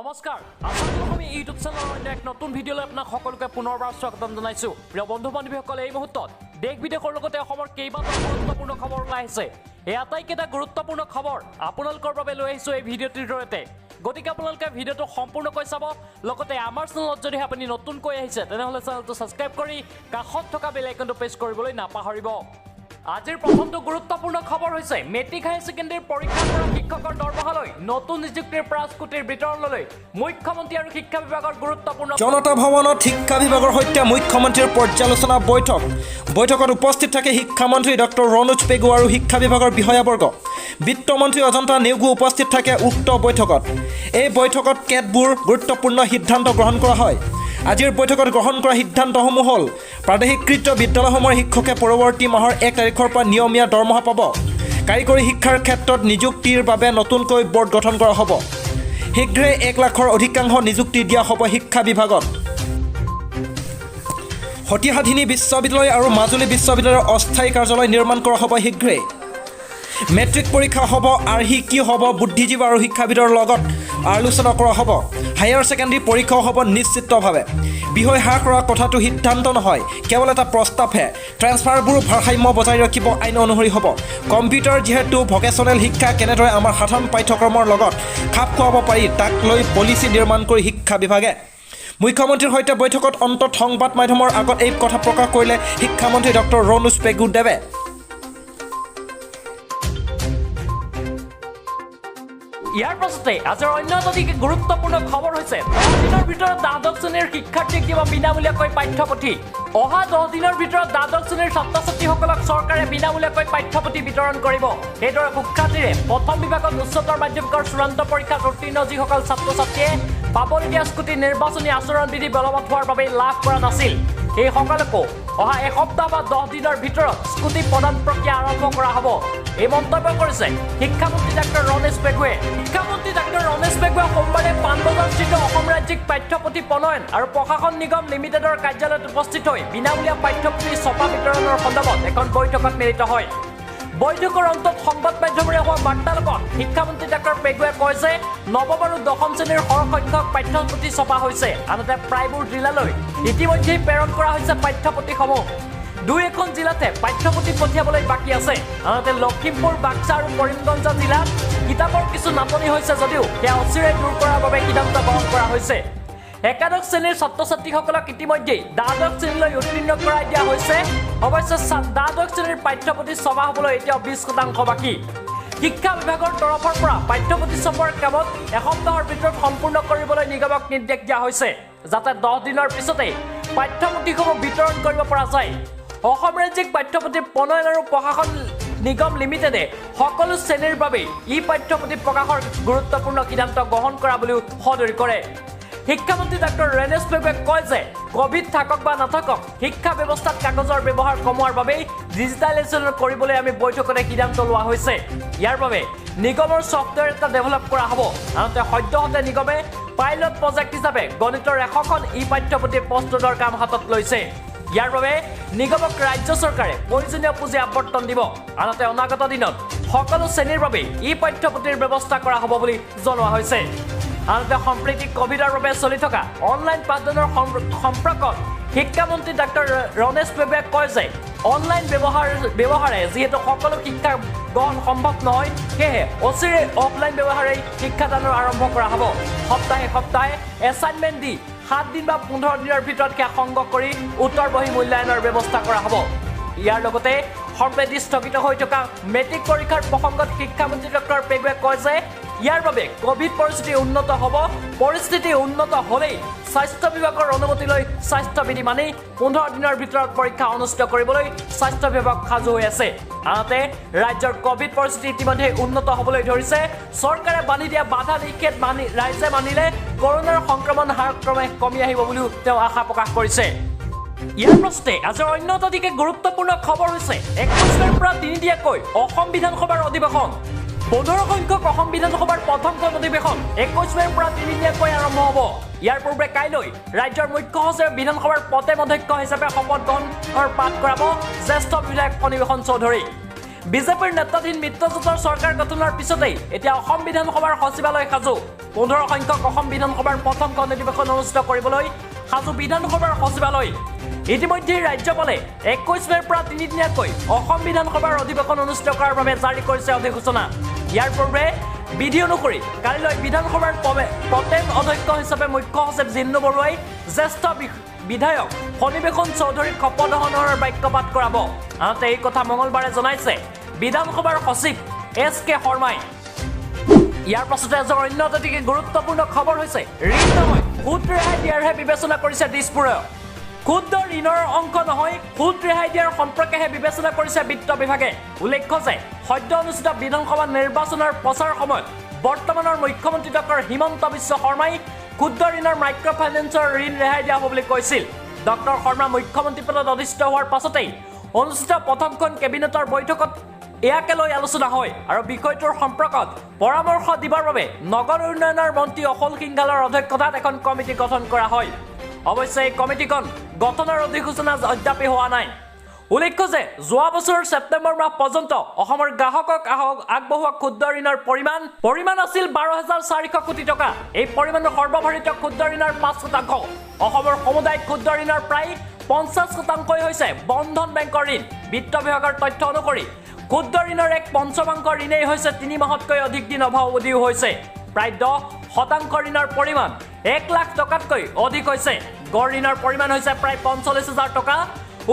নমস্কাৰ, আছাম ইউটিউব চেনেলৰ অন্য এক নতুন ভিডিঅ'লৈ আপোনাক সকলোকে পুনৰবাৰ স্বাগতম জনাইছোঁ। প্ৰিয় বন্ধু বান্ধৱীসকল, এই মুহূৰ্তত দেশ বিদেশৰ লগতে অসমৰ কেইবাটাও গুৰুত্বপূৰ্ণ খবৰ ওলাই আহিছে। এই আটাইকেইটা গুৰুত্বপূৰ্ণ খবৰ আপোনালোকৰ বাবে লৈ আহিছোঁ এই ভিডিঅ'টিৰ জৰিয়তে। গতিকে আপোনালোকে ভিডিঅ'টো সম্পূৰ্ণকৈ চাব, লগতে আমাৰ চেনেলত যদি আপুনি নতুনকৈ আহিছে তেনেহ'লে চেনেলটো ছাবস্ক্ৰাইব কৰি কাষত থকা বেল আইকনটো প্ৰেছ কৰিবলৈ নাপাহৰিব। আজিৰ প্ৰথমটো গুৰুত্বপূৰ্ণ খবৰ হৈছে মেট্ৰিক হায়াৰ ছেকেণ্ডেৰী পৰীক্ষাৰ পৰা শিক্ষকৰ দৰমহালৈ নতুন নিযুক্তিৰ 5 কোটিৰ বিতৰণলৈ মুখ্যমন্ত্ৰী আৰু শিক্ষা বিভাগৰ গুৰুত্বপূৰ্ণ। জনতা ভৱনত শিক্ষা বিভাগৰ সৈতে মুখ্যমন্ত্ৰীৰ পৰ্যালোচনা বৈঠক। বৈঠকত উপস্থিত থাকে শিক্ষামন্ত্ৰী ডক্টৰ ৰণোজ পেগু আৰু শিক্ষা বিভাগৰ বিষয়াবৰ্গ। বিত্তমন্ত্ৰী অজন্তা নেওগো উপস্থিত থাকে উক্ত বৈঠকত। এই বৈঠকত কেতবোৰ গুৰুত্বপূৰ্ণ সিদ্ধান্ত গ্ৰহণ কৰা হয়। আজিৰ বৈঠকত গ্ৰহণ কৰা সিদ্ধান্তসমূহ হ'ল প্ৰাদেশিকৃত বিদ্যালয়সমূহৰ শিক্ষকে পৰৱৰ্তী মাহৰ 1 তাৰিখৰ পৰা নিয়মীয়া দৰমহা পাব। কাৰিকৰী শিক্ষাৰ ক্ষেত্ৰত নিযুক্তিৰ বাবে নতুনকৈ ব'ৰ্ড গঠন কৰা হ'ব। শীঘ্ৰে 1 লাখৰ অধিকাংশ নিযুক্তি দিয়া হ'ব শিক্ষা বিভাগত। সতীসাধিনী বিশ্ববিদ্যালয় আৰু মাজুলী বিশ্ববিদ্যালয়ৰ অস্থায়ী কাৰ্যালয় নিৰ্মাণ কৰা হ'ব শীঘ্ৰেই। মেট্ৰিক পৰীক্ষা হ'ব আৰ্হি কি হ'ব বুদ্ধিজীৱী আৰু শিক্ষাবিদৰ লগত আলোচনা কৰা হ'ব। হায়াৰ ছেকেণ্ডেৰী পৰীক্ষাও হ'ব নিশ্চিতভাৱে। বিষয় হ্ৰাস কৰা কথাটো সিদ্ধান্ত নহয়, কেৱল এটা প্ৰস্তাৱহে। ট্ৰেন্সফাৰবোৰ ভাৰসাম্য বজাই ৰাখিব আইন অনুসৰি হ'ব। কম্পিউটাৰ যিহেতু ভকেশ্যনেল শিক্ষা কেনেদৰে আমাৰ সাধাৰণ পাঠ্যক্ৰমৰ লগত খাপ খুৱাব পাৰি তাক লৈ পলিচি নিৰ্মাণ কৰি শিক্ষা বিভাগে। মুখ্যমন্ত্ৰীৰ সৈতে বৈঠকত অন্তত সংবাদ মাধ্যমৰ আগত এই কথা প্ৰকাশ কৰিলে শিক্ষামন্ত্ৰী ডক্টৰ ৰণোজ পেগুদেৱে। ইয়াৰ পাছতে আজিৰ অন্য এটা অতি গুৰুত্বপূৰ্ণ খবৰ হৈছে 10 দিনৰ ভিতৰত দ্বাদশ শ্ৰেণীৰ শিক্ষাৰ্থীক দিব বিনামূলীয়াকৈ পাঠ্যপুথি। অহা 10 দিনৰ ভিতৰত দ্বাদশ শ্ৰেণীৰ ছাত্ৰ ছাত্ৰীসকলক চৰকাৰে বিনামূলীয়াকৈ পাঠ্যপুথি বিতৰণ কৰিব। সেইদৰে সুখ্যাতিৰে প্ৰথম বিভাগত উচ্চতৰ মাধ্যমিকৰ চূড়ান্ত পৰীক্ষাত উত্তীৰ্ণ যিসকল ছাত্ৰ ছাত্ৰীয়ে পাবলগীয়া স্কুটি নিৰ্বাচনী আচৰণ বিধি বলবৎ হোৱাৰ বাবে লাভ কৰা নাছিল, সেই সকলকো অহা এসপ্তাহ বা 10 দিনৰ ভিতৰত স্কুটি প্ৰদান প্ৰক্ৰিয়া আৰম্ভ কৰা হ'ব। এই মন্তব্য কৰিছে শিক্ষামন্ত্ৰী ডাক্তৰ ৰণোজ পেগুৱে। শিক্ষামন্ত্ৰী ডাক্তৰ ৰণোজ পেগুৱে সোমবাৰে পাণবজাৰস্থিত অসম ৰাজ্যিক পাঠ্যপুথি প্ৰণয়ন আৰু প্ৰশাসন নিগম লিমিটেডৰ কাৰ্যালয়ত উপস্থিত হৈ বিনামূলীয়া পাঠ্যপুথি ছপা বিতৰণৰ সন্দৰ্ভত এখন বৈঠকত মিলিত হয়। বৈঠকৰ অন্তত সংবাদ মাধ্যমেৰে হোৱা বাৰ্তালাপত শিক্ষামন্ত্ৰী ডাক্তৰ পেগুৱে কয় যে নৱম আৰু দশম শ্ৰেণীৰ সৰহসংখ্যক পাঠ্যপুথি ছপা হৈছে। আনহাতে প্ৰায়বোৰ জিলালৈ ইতিমধ্যেই প্ৰেৰণ কৰা হৈছে পাঠ্যপুথিসমূহ। দুই এখন জিলাতে পাঠ্যপুথি পঠিয়াবলৈ বাকী আছে। আনহাতে লখিমপুৰ, বাক্সা আৰু কৰিমগঞ্জ জিলাত কিতাপৰ কিছু নাটনি হৈছে যদিও সেয়া অচিৰে দূৰ কৰাৰ বাবে সিদ্ধান্ত গ্ৰহণ কৰা হৈছে। একাদশ শ্ৰেণীৰ ছাত্ৰ ছাত্ৰীসকলক ইতিমধ্যেই দ্বাদশ শ্ৰেণীলৈ উত্তীৰ্ণ কৰাই দিয়া হৈছে। অৱশ্যে দ্বাদশ শ্ৰেণীৰ পাঠ্যপুথি ছপা হ'বলৈ এতিয়াও 20% বাকী। শিক্ষা বিভাগৰ তৰফৰ পৰা পাঠ্যপুথি ছপোৱাৰ কামত এসপ্তাহৰ ভিতৰত সম্পূৰ্ণ কৰিবলৈ নিগমক নিৰ্দেশ দিয়া হৈছে, যাতে 10 দিনৰ পিছতেই পাঠ্যপুথিসমূহ বিতৰণ কৰিব পৰা যায়। অসম ৰাজ্যিক পাঠ্যপুথি প্ৰণয়ন আৰু প্ৰশাসন নিগম লিমিটেডে সকলো শ্ৰেণীৰ বাবেই ই পাঠ্যপুথি প্ৰকাশৰ গুৰুত্বপূৰ্ণ সিদ্ধান্ত গ্ৰহণ কৰা বুলিও সদৰি কৰে। শিক্ষামন্ত্ৰী ডাক্তৰ ৰণোজ পেগুৱে কয় যে কভিড থাকক বা নাথাকক শিক্ষা ব্যৱস্থাত কাগজৰ ব্যৱহাৰ কমোৱাৰ বাবেই ডিজিটেলাইজেশ্যন কৰিবলৈ আমি বৈঠকতে সিদ্ধান্ত লোৱা হৈছে। ইয়াৰ বাবে নিগমৰ ছফ্টৱেৰ এটা ডেভেলপ কৰা হ'ব। আনহাতে সদ্যহতে নিগমে পাইলট প্ৰজেক্ট হিচাপে গণিতৰ 100খন ই পাঠ্যপুথি প্ৰস্তুতৰ কাম হাতত লৈছে। ইয়াৰ বাবে নিগমক ৰাজ্য চৰকাৰে প্ৰয়োজনীয় পুঁজি আবণ্টন দিব। আনহাতে অনাগত দিনত সকলো শ্ৰেণীৰ বাবেই ই পাঠ্যপুথিৰ ব্যৱস্থা কৰা হ'ব বুলি জনোৱা হৈছে। আনহাতে সম্প্ৰতি কভিডৰ বাবে চলি থকা অনলাইন পাঠদানৰ সম্পৰ্কত শিক্ষামন্ত্ৰী ডাক্তৰ ৰণোজ পেগুৱে কয় যে অনলাইন ব্যৱহাৰে যিহেতু সকলো শিক্ষা গ্ৰহণ সম্ভৱ নহয়, সেয়েহে অচিৰে অফলাইন ব্যৱহাৰেই শিক্ষাদানৰ আৰম্ভ কৰা হ'ব। সপ্তাহে সপ্তাহে এছাইনমেণ্ট দি 7 দিন বা 15 দিনৰ ভিতৰত সেয়া সংগ্ৰহ কৰি উত্তৰ বহী মূল্যায়নৰ ব্যৱস্থা কৰা হ'ব। ইয়াৰ লগতে সম্প্ৰতি স্থগিত হৈ থকা মেট্ৰিক পৰীক্ষাৰ প্ৰসংগত শিক্ষামন্ত্ৰী ডক্টৰ পেগুৱে কয় যে ইয়াৰ বাবে কভিড পৰিস্থিতি উন্নত হ'ব। পৰিস্থিতি উন্নত হ'লেই স্বাস্থ্য বিভাগৰ অনুমতি লৈ স্বাস্থ্যবিধি মানি 15 দিনৰ ভিতৰত পৰীক্ষা অনুষ্ঠিত কৰিবলৈ স্বাস্থ্য বিভাগ সাজু হৈ আছে। আনহাতে ৰাজ্যৰ কভিড পৰিস্থিতি ইতিমধ্যে উন্নত হ'বলৈ ধৰিছে। চৰকাৰে বান্ধি দিয়া বাধা নিষেধ মানি ৰাইজে মানিলে কৰোণাৰ সংক্ৰমণ হাৰ ক্ৰমে কমি আহিব বুলিও তেওঁ আশা প্ৰকাশ কৰিছে। ইয়াৰ পাছতে আজিৰ অন্য এটা অতিকে গুৰুত্বপূৰ্ণ খবৰ হৈছে 21 মে'ৰ পৰা তিনিদিনীয়াকৈ অসম বিধানসভাৰ অধিৱেশন। 15 সংখ্যক অসম বিধানসভাৰ প্ৰথমখন অধিৱেশন 21 মে'ৰ পৰা তিনিদিনীয়াকৈ আৰম্ভ হ'ব। ইয়াৰ পূৰ্বে কাইলৈ ৰাজ্যৰ মুখ্য সচিবে বিধানসভাৰ প্ৰথম অধ্যক্ষ হিচাপে শপত গ্ৰহণৰ পাঠ কৰাব জ্যেষ্ঠ বিধায়ক ফণীভূষণ চৌধুৰী। বিজেপিৰ নেতৃত্বাধীন মিত্ৰজোঁটৰ চৰকাৰ গঠনৰ পিছতেই এতিয়া অসম বিধানসভাৰ সচিবালয় সাজু। 15 সংখ্যক অসম বিধানসভাৰ প্ৰথমখন অধিৱেশন অনুষ্ঠিত কৰিবলৈ সাজু বিধানসভাৰ সচিবালয়। ইতিমধ্যে ৰাজ্যপালে 21 মে'ৰ পৰা তিনিদিনীয়াকৈ অসম বিধানসভাৰ অধিৱেশন অনুষ্ঠিত কৰাৰ বাবে জাৰি কৰিছে অধিসূচনা। ইয়াৰ পূৰ্বে বিধি অনুসৰি কালিলৈ বিধানসভাৰ প্ৰথম অধ্যক্ষ হিচাপে মুখ্য সচিব জিন্নু বৰুৱাই জ্যেষ্ঠ বিধায়ক ফণীভূষণ চৌধুৰীক শপত গ্ৰহণৰ বাক্য পাঠ কৰাব। আনহাতে এই কথা মঙলবাৰে জনাইছে বিধানসভাৰ সচিব এছ কে শৰ্মাই। ইয়াৰ পাছতে এজন অন্য অতিকে গুৰুত্বপূৰ্ণ খবৰ হৈছে ঋণ নহয় সুদ ৰেহাই দিয়াৰহে বিবেচনা কৰিছে দিছপুৰে। ক্ষুদ্ৰ ঋণৰ অংক নহয় সুদ ৰেহাই দিয়াৰ সম্পৰ্কেহে বিবেচনা কৰিছে বিত্ত বিভাগে। উল্লেখ্য যে সদ্য অনুষ্ঠিত বিধানসভা নিৰ্বাচনৰ প্ৰচাৰ সময়ত বৰ্তমানৰ মুখ্যমন্ত্ৰী ডক্টৰ হিমন্ত বিশ্ব শৰ্মাই ক্ষুদ্ৰ ঋণৰ মাইক্ৰ' ফাইনেন্সৰ ঋণ ৰেহাই দিয়া হ'ব বুলি কৈছিল। ডক্টৰ শৰ্মা মুখ্যমন্ত্ৰী পদত অধিষ্ঠিত হোৱাৰ পাছতেই অনুষ্ঠিত প্ৰথমখন কেবিনেটৰ বৈঠকত ইয়াকে লৈ আলোচনা হয় আৰু বিষয়টোৰ সম্পৰ্কত পৰামৰ্শ দিবৰ বাবে নগৰ উন্নয়নৰ মন্ত্ৰী অশোক সিংঘালৰ অধ্যক্ষতাত এখন কমিটি গঠন কৰা হয়। অৱশ্যে এই কমিটিখন গঠনৰ অধিসূচনা অদ্যাপি হোৱা নাই। উল্লেখ্য যে যোৱা বছৰৰ ছেপ্টেম্বৰ মাহ পৰ্যন্ত অসমৰ গ্ৰাহকক আগবঢ়োৱা ক্ষুদ্ৰ ঋণৰ পৰিমাণ আছিল 12,400 কোটি টকা। এই পৰিমাণৰ সৰ্বভাৰতীয় ক্ষুদ্ৰ ঋণৰ 5%। অসমৰ সমুদায় ক্ষুদ্ৰ ঋণৰ প্ৰায় 50% হৈছে বন্ধন বেংকৰ ঋণ। বিত্ত বিভাগৰ তথ্য অনুসৰি ক্ষুদ্ৰ ঋণৰ এক পঞ্চমাংশ ঋণেই হৈছে 3 মাহতকৈ অধিক দিন অভাৱধিও হৈছে। প্ৰায় 10% ঋণৰ পৰিমাণ 1 লাখ টকাতকৈ অধিক হৈছে। গড় ঋণৰ পৰিমাণ হৈছে প্ৰায় 45,000 টকা।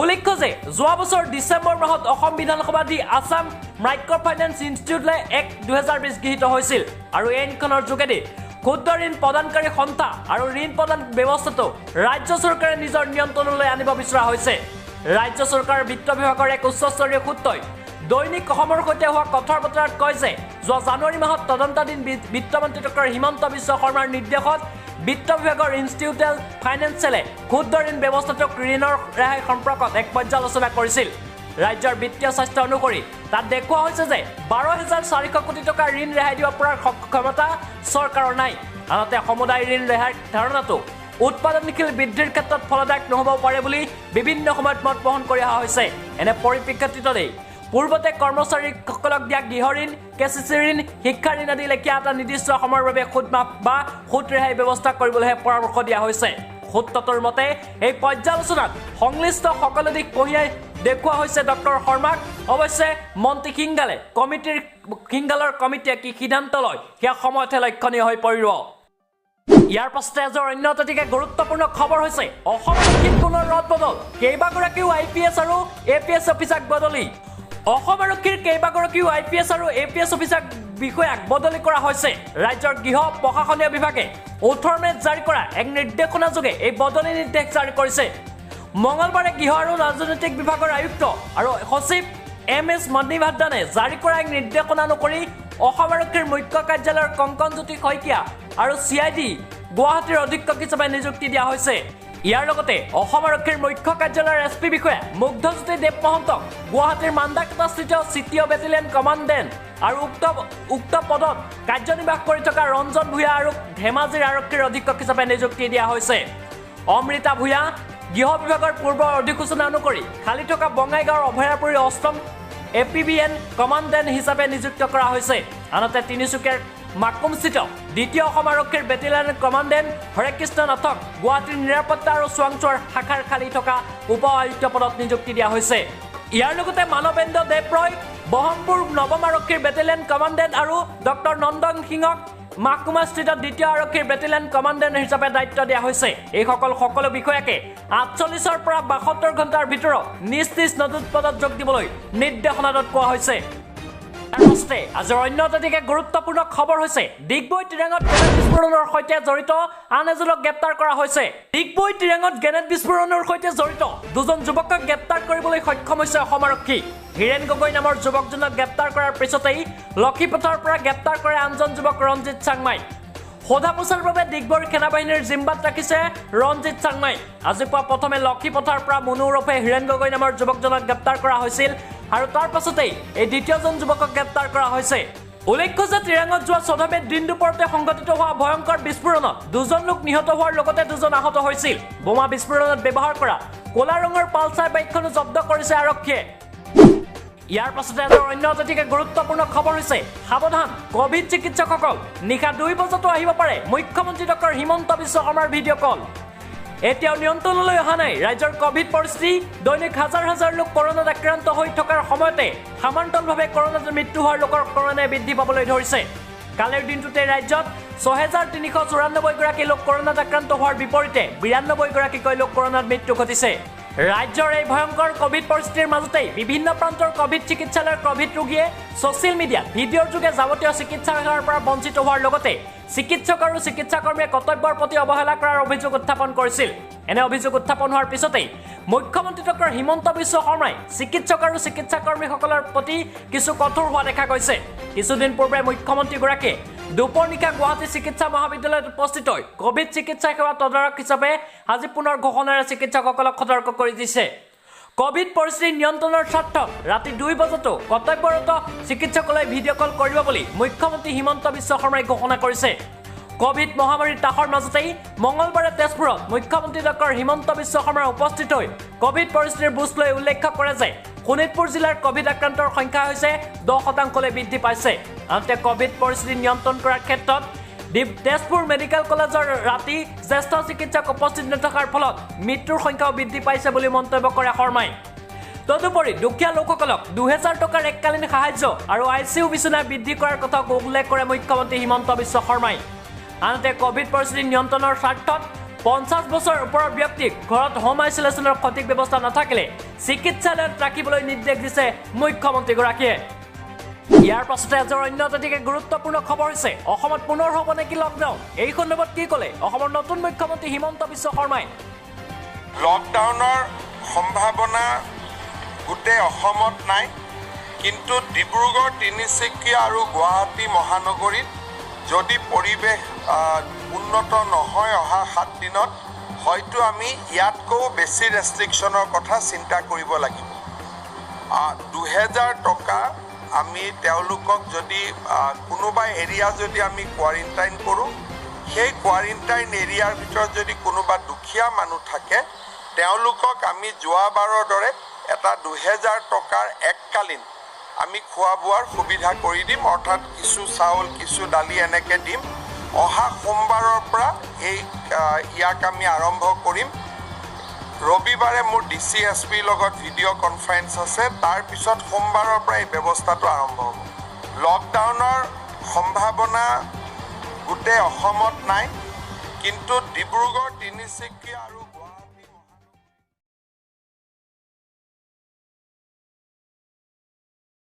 উল্লেখ্য যে যোৱা বছৰ ডিচেম্বৰ মাহত অসম বিধানসভা দি আছাম মাইক্ৰ' ফাইনেন্স ইনষ্টিটিউটলৈ 1 2020 গৃহীত হৈছিল আৰু এই আইনখনৰ যোগেদি ক্ষুদ্ৰ ঋণ প্ৰদানকাৰী সন্থা আৰু ঋণ প্ৰদান ব্যৱস্থাটো ৰাজ্য চৰকাৰে নিজৰ নিয়ন্ত্ৰণলৈ আনিব বিচৰা হৈছে। ৰাজ্য চৰকাৰৰ বিত্ত বিভাগৰ এক উচ্চস্তৰীয় সূত্ৰই দৈনিক অসমৰ সৈতে হোৱা কথাৰ বতৰাত কয় যে যোৱা জানুৱাৰী মাহত তদন্তাধীন বিত্তমন্ত্ৰী ডক্টৰ হিমন্ত বিশ্ব শৰ্মাৰ নিৰ্দেশত বিত্ত বিভাগৰ ইনষ্টিটিউটেল ফাইনেন্সিয়েলে ক্ষুদ্ৰ ঋণ ব্যৱস্থাটোক ঋণৰ ৰেহাই সম্পৰ্কত এক পৰ্যালোচনা কৰিছিল। ৰাজ্যৰ বিত্তীয় স্বাস্থ্য অনুসৰি তাত দেখুওৱা হৈছে যে 12,400 কোটি টকাৰ ঋণ ৰেহাই দিব পৰাৰ ক্ষমতা চৰকাৰৰ নাই। আনহাতে সমুদায় ঋণ ৰেহাইৰ ধাৰণাটো উৎপাদনশীল বৃদ্ধিৰ ক্ষেত্ৰত ফলদায়ক নহ'ব পাৰে বুলি বিভিন্ন সময়ত মত পোষণ কৰি অহা হৈছে। এনে পৰিপ্ৰেক্ষিততেই পূৰ্বতে কৰ্মচাৰীসকলক দিয়া গৃহ ঋণ, কে চি চি ঋণ, শিক্ষা ঋণ আদি লেখীয়া এটা নিৰ্দিষ্ট সময়ৰ বাবে সুদ মাফ বা সুদ ৰেহাই ব্যৱস্থা কৰিবলৈহে পৰামৰ্শ দিয়া হৈছে। সূত্ৰটোৰ মতে এই পৰ্যালোচনাত সংশ্লিষ্ট সকলো দিশ কঢ়িয়াই দেখুওৱা হৈছে ডক্টৰ শৰ্মাক। অৱশ্যে মন্ত্ৰী সিংঘালে সিংঘালৰ কমিটিয়ে কি সিদ্ধান্ত লয় সেয়া সময়তহে লক্ষণীয় হৈ পৰিব। ইয়াৰ পাছতে এজৰ অন্য অতিকে গুৰুত্বপূৰ্ণ খবৰ হৈছে অসম আৰক্ষীৰ পুনৰ ৰদ বদল, কেইবাগৰাকীও আই পি এছ আৰু এ পি এছ অফিচাৰক বদলি। অসম আৰক্ষীৰ কেইবাগৰাকীও আই পি এছ আৰু এ পি এছ অফিচাৰ বিষয়াক বদলি কৰা হৈছে। ৰাজ্যৰ গৃহ প্ৰশাসনীয় বিভাগে 18 মে'ত জাৰি কৰা এক নিৰ্দেশনা যোগে এই বদলি নিৰ্দেশ জাৰি কৰিছে। মঙলবাৰে গৃহ আৰু ৰাজনৈতিক বিভাগৰ আয়ুক্ত আৰু সচিব এম এছ মণিভাদ্ৰানে জাৰি কৰা এক নিৰ্দেশনা অনুসৰি অসম আৰক্ষীৰ মুখ্য কাৰ্যালয়ৰ কংকনজ্যোতি শইকীয়া আৰু চি I D গুৱাহাটীৰ অধীক্ষক হিচাপে নিযুক্তি দিয়া হৈছে। ইয়াৰ লগতে অসম আৰক্ষীৰ মুখ্য কাৰ্যালয়ৰ এছ পি বিষয়া মুগ্ধজ্যোতি দেৱ মহন্তক গুৱাহাটীৰ মান্দাকটাস্থিত চিটি বেটেলিয়ন কমাণ্ডেণ্ট আৰু উক্ত পদত কাৰ্যনিৰ্বাহ কৰি থকা ৰঞ্জন ভূঞা আৰু ধেমাজিৰ আৰক্ষীৰ অধীক্ষক হিচাপে নিযুক্তি দিয়া হৈছে। অমৃতা ভূঞা গৃহ বিভাগৰ পূৰ্বৰ অধিসূচনা অনুসৰি খালী থকা বঙাইগাঁৱৰ অভয়াপুৰীৰ অষ্টম A P B N commandant হিচাপে নিযুক্ত কৰা হৈছে। আনহাতে তিনিচুকীয়াৰ মাকুমস্থিত দ্বিতীয় অসম আৰক্ষীৰ বেটেলিয়ন কমাণ্ডেণ্ট হৰেকৃষ্ণ নাথক গুৱাহাটীৰ নিৰাপত্তা আৰু চোৱাংচোৱাৰ শাখাৰ খালী থকা উপ আয়ুক্ত পদত নিযুক্তি দিয়া হৈছে। ইয়াৰ লগতে মানৱেন্দ্ৰ দেৱ ৰয় বহৰমপুৰ নৱম আৰক্ষীৰ বেটেলিয়ন কমাণ্ডেণ্ট আৰু ডক্টৰ নন্দন সিঙক মাকুমাস্থিত দ্বিতীয় আৰক্ষীৰ বেটেলিয়ন কমাণ্ডেণ্ট হিচাপে দায়িত্ব দিয়া হৈছে। এইসকল সকলো বিষয়াকে 48ৰ পৰা 72 ঘণ্টাৰ ভিতৰত নিজ নিজ নতুন পদত যোগ দিবলৈ নিৰ্দেশনাত কোৱা হৈছে। আজিৰ অন্য অতিকে গুৰুত্বপূৰ্ণ খবৰ হৈছে ডিগবৈ তিৰাঙত গ্ৰেনেড বিস্ফোৰণৰ সৈতে জড়িত আন এজনক গ্ৰেপ্তাৰ কৰা হৈছে। ডিগবৈ তিৰাঙত গ্ৰেনেড বিস্ফোৰণৰ সৈতে জড়িত দুজন যুৱকক গ্ৰেপ্তাৰ কৰিবলৈ সক্ষম হৈছে অসম আৰক্ষী। হীৰেণ গগৈ নামৰ যুৱকজনক গ্ৰেপ্তাৰ কৰাৰ পিছতেই লক্ষীপথৰ পৰা গ্ৰেপ্তাৰ কৰে আনজন যুৱক ৰঞ্জিত চাংমাই। সোধা পোছাৰ বাবে ডিগবৈৰ সেনাবাহিনীৰ জিম্বাত ৰাখিছে ৰঞ্জিত চাংমাই। আজি পুৱা প্ৰথমে লক্ষীপথাৰ পৰা মনু ওৰফে হীৰেণ গগৈ নামৰ যুৱকজনক গ্ৰেপ্তাৰ কৰা হৈছিল আৰু তাৰ পাছতেই এই দ্বিতীয়জন যুৱকক গ্ৰেপ্তাৰ কৰা হৈছে। উল্লেখ্য যে তিৰাঙত যোৱা 14 মে'ত দিন দুপৰতে সংঘটিত হোৱা ভয়ংকৰ বিস্ফোৰণত দুজন লোক নিহত হোৱাৰ লগতে দুজন আহত হৈছিল। বোমা বিস্ফোৰণত ব্যৱহাৰ কৰা ক'লা ৰঙৰ পালচাৰ বাইকখনো জব্দ কৰিছে আৰক্ষীয়ে। ইয়াৰ পাছতে এজন অন্য অতিকে গুৰুত্বপূৰ্ণ খবৰ হৈছে, সাৱধান কভিড চিকিৎসকসকল, নিশা 2 বজাতো আহিব পাৰে মুখ্যমন্ত্ৰী ডক্টৰ হিমন্ত বিশ্ব শৰ্মাৰ ভিডিঅ' কল। এতিয়াও নিয়ন্ত্ৰণলৈ অহা নাই ৰাজ্যৰ কভিড পৰিস্থিতি। দৈনিক হাজাৰ হাজাৰ লোক কৰোণাত আক্ৰান্ত হৈ থকাৰ সময়তে সমান্তৰালভাৱে কৰোণাত মৃত্যু হোৱাৰ লোকৰ ক্ৰমান্বয়ে বৃদ্ধি পাবলৈ ধৰিছে। কালিৰ দিনটোতে ৰাজ্যত 6394 গৰাকী লোক কৰোণাত আক্ৰান্ত হোৱাৰ বিপৰীতে 92 গৰাকীকৈ লোক কৰোণাত মৃত্যু ঘটিছে। ৰাজ্যৰ এই ভয়ংকৰ কভিড পৰিস্থিতিৰ মাজতেই বিভিন্ন প্ৰান্তৰ কভিড চিকিৎসালয়ৰ কভিড ৰোগীয়ে ছ'চিয়েল মিডিয়াত ভিডিঅ'ৰ যোগে যাৱতীয় চিকিৎসা সেৱাৰ পৰা বঞ্চিত হোৱাৰ লগতে চিকিৎসক আৰু চিকিৎসাকৰ্মীয়ে কৰ্তব্যৰ প্ৰতি অৱহেলা কৰাৰ অভিযোগ উত্থাপন কৰিছিল। এনে অভিযোগ উত্থাপন হোৱাৰ পিছতেই মুখ্যমন্ত্ৰী ডক্টৰ হিমন্ত বিশ্ব শৰ্মাই চিকিৎসক আৰু চিকিৎসাকৰ্মীসকলৰ প্ৰতি কিছু কঠোৰ হোৱা দেখা গৈছে। কিছুদিন পূৰ্বে মুখ্যমন্ত্ৰীগৰাকীয়ে দুপৰ নিশা গুৱাহাটী চিকিৎসা মহাবিদ্যালয়ত উপস্থিত হৈ কভিড চিকিৎসা সেৱা তদাৰক হিচাপে আজি পুনৰ ঘোষণাৰে চিকিৎসকসকলক সতৰ্ক কৰি দিছে। কভিড পৰিস্থিতি নিয়ন্ত্ৰণৰ স্বাৰ্থত ৰাতি 2 বজাতো কৰ্তব্যৰত চিকিৎসকলৈ ভিডিঅ' কল কৰিব বুলি মুখ্যমন্ত্ৰী হিমন্ত বিশ্ব শৰ্মাই ঘোষণা কৰিছে। কভিড মহামাৰীৰ ত্ৰাসৰ মাজতেই মঙলবাৰে তেজপুৰত মুখ্যমন্ত্ৰী ডক্টৰ হিমন্ত বিশ্ব শৰ্মাই উপস্থিত হৈ কভিড পৰিস্থিতিৰ বুজ লৈ উল্লেখ কৰে যে শোণিতপুৰ জিলাৰ কভিড আক্ৰান্তৰ সংখ্যা হৈছে 10%লৈ বৃদ্ধি পাইছে। আনহাতে কভিড পৰিস্থিতি নিয়ন্ত্ৰণ কৰাৰ ক্ষেত্ৰত তেজপুৰ মেডিকেল কলেজৰ ৰাতি জ্যেষ্ঠ চিকিৎসক উপস্থিত নথকাৰ ফলত মৃত্যুৰ সংখ্যাও বৃদ্ধি পাইছে বুলি মন্তব্য কৰে শৰ্মাই। তদুপৰি দুখীয়া লোকসকলক 2000 টকাৰ এককালীন সাহায্য আৰু ICU বিচনা বৃদ্ধি কৰাৰ কথাও উল্লেখ কৰে মুখ্যমন্ত্ৰী হিমন্ত বিশ্ব শৰ্মাই। আনহাতে কভিড পৰিস্থিতি নিয়ন্ত্ৰণৰ স্বাৰ্থত 50 বছৰৰ ওপৰৰ ব্যক্তিক ঘৰত হোম আইচলেশ্যনৰ সঠিক ব্যৱস্থা নাথাকিলে চিকিৎসালয়ত ৰাখিবলৈ নিৰ্দেশ দিছে মুখ্যমন্ত্ৰীগৰাকীয়ে। ইয়াৰ পাছতে এজন অন্য অতিকে গুৰুত্বপূৰ্ণ খবৰ হৈছে, অসমত পুনৰ হ'ব নেকি লকডাউন? এই সন্দৰ্ভত কি ক'লে অসমৰ নতুন মুখ্যমন্ত্ৰী হিমন্ত বিশ্ব শৰ্মাই? লকডাউনৰ সম্ভাৱনা গোটেই অসমত নাই, কিন্তু ডিব্ৰুগড়, তিনিচুকীয়া আৰু গুৱাহাটী মহানগৰীত যদি পৰিৱেশ উন্নত নহয় অহা 7 দিনত, হয়তো আমি ইয়াতকৈও বেছি ৰেষ্ট্ৰিকশ্যনৰ কথা চিন্তা কৰিব লাগিব। 2000 টকা আমি তেওঁলোকক যদি কোনোবা এৰিয়া যদি আমি কোৱাৰেণ্টাইন কৰোঁ, সেই কোৱাৰেণ্টাইন এৰিয়াৰ ভিতৰত যদি কোনোবা দুখীয়া মানুহ থাকে, তেওঁলোকক আমি যোৱাবাৰৰ দৰে এটা 2000 টকাৰ এককালীন আমি খোৱা বোৱাৰ সুবিধা কৰি দিম, অৰ্থাৎ কিছু চাউল কিছু দালি এনেকৈ দিম। অহা সোমবাৰৰ পৰা এই ইয়াক আমি আৰম্ভ কৰিম। ৰবিবাৰে মোৰ DC SP ৰ লগত ভিডিঅ' কনফাৰেঞ্চ আছে, তাৰপিছত সোমবাৰৰ পৰা এই ব্যৱস্থাটো আৰম্ভ হ'ব। লকডাউনৰ সম্ভাৱনা গোটেই অসমত নাই, কিন্তু ডিব্ৰুগড়, তিনিচুকীয়া আৰু